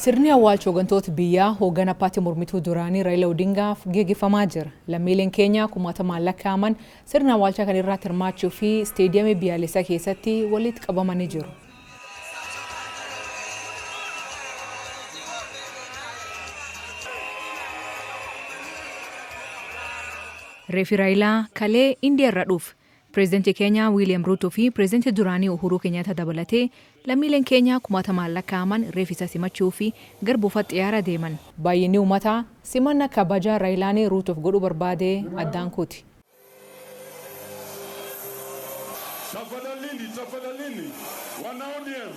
Sirni awwaalcha hooggantoota biyyaa hoogganaa paartii mormituu duraanii Raayilaa Odingaaf geggeeffamaa jira. Lammiileen keenya kumaatamaan lakkaa'aman sirna awwaalchaa kana irratti hirmaachuu fi isteediyamii biyyaalessaa keessatti walitti qabamanii jiru. Reefi Raayilaa kalee Indiyaa irraa dhufe. Pireezidantii Keenyaa Wiiliyaam Ruutoo fi pireezidantii duraanii Uhuruu Keenyaattaa dabalatee lammiileen Keenyaa kumaatamaan lakkaa'aman reefi isaa simachuu fi gara buufata xiyyaaraa deeman. Baay'inni uummataa simannaa kabajaa Raayilaan Ruutoof godhuu barbaade addaan kuti. Tafadhalini, tafadhalini, wana ODM.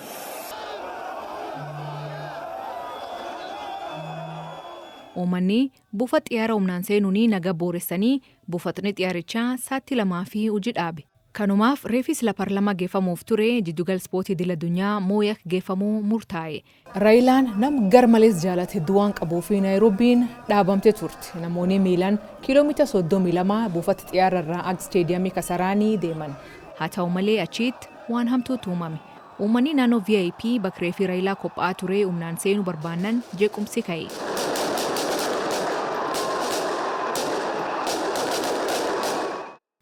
Uummanni buufata xiyyaara humnaan seenuun naga booressanii buufatni xiyyaarichaa sa'aatii 2 fi hojii dhaabe. Kanumaaf reefi sila paarlaamaa geeffamuuf ture jiddugala ispoortii idil addunyaa Mooyak geeffamuu murtaa'e. Raayilaan nam garmalees jaalate hedduu waan qabuuf Naayiroobiin dhaabamtee turte. Namoonni miilaan kiiloomeetira 32 buufata xiyyaara irraa aga isteediyamii Kasaraanii deeman. Haa ta'u malee achitti waan hamtuutu uumame. Uummanni naannoo VIP bakka reefi Raayilaa qophaa'aa ture humnaan seenuu barbaannan jeequmsi ka'e.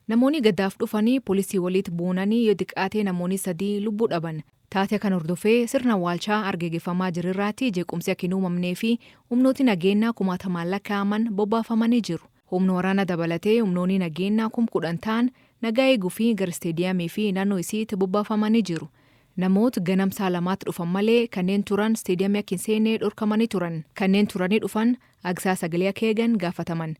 Namoonni gaddaaf dhufanii poolisii walitti buunanii yoo xiqqaate namoonni 3 lubbuu dhaban. Taatee kan hordofee sirna awwaalchaa argaggeeffamaa jirirraatti jeequmsi akka hin uumamnee fi humnooti nageenyaa kumaatamaan lakkaa'aman bobbaafamanii jiru. Humna waraana dabalatee humnoonni nageenyaa 10,000 ta'an nagaa eeguu fi gara isteediyamii fi naannoo isiitti bobbaafamanii jiru. Namoota ganamsaa 2tti dhufan malee kanneen turan isteediyamii akka hin seenne dhorkamanii turan. Kanneen turanii dhufan agsaa sagalee akka eegan gaafataman.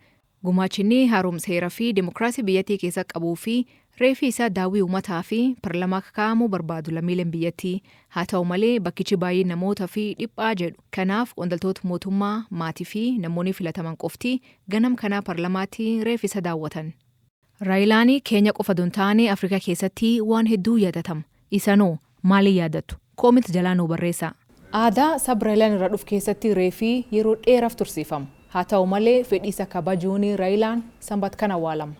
Gumaachinni haaromsa heeraa fi dimokiraasii biyyattii keessa qabuu fi reefi isaa daawwii uummataa fi paarlaamaa kaa'amuu barbaadu lammiileen biyyattii. Haa ta'u malee bakkichi baay'ee namoota fi dhiphaa jedhu. Kanaaf qondaaltota mootummaa, maatii fi namoonni filataman qofti ganam kanaa paarlaamaatti reefi isa daawwatan. Raayilaan Keenya qofa osoo hin taane Afrikaa keessatti waan hedduu yaadatama. Isanoo maaliin yaadattu? Comment jalaa nuu barreessaa. Aadaa saba Raayilaan irraa dhufu keessatti reefi yeroo dheeraaf tursiifama. Haa ta'u malee fedhii isa kabajuun Raayilaan sanbata kana awwaalama.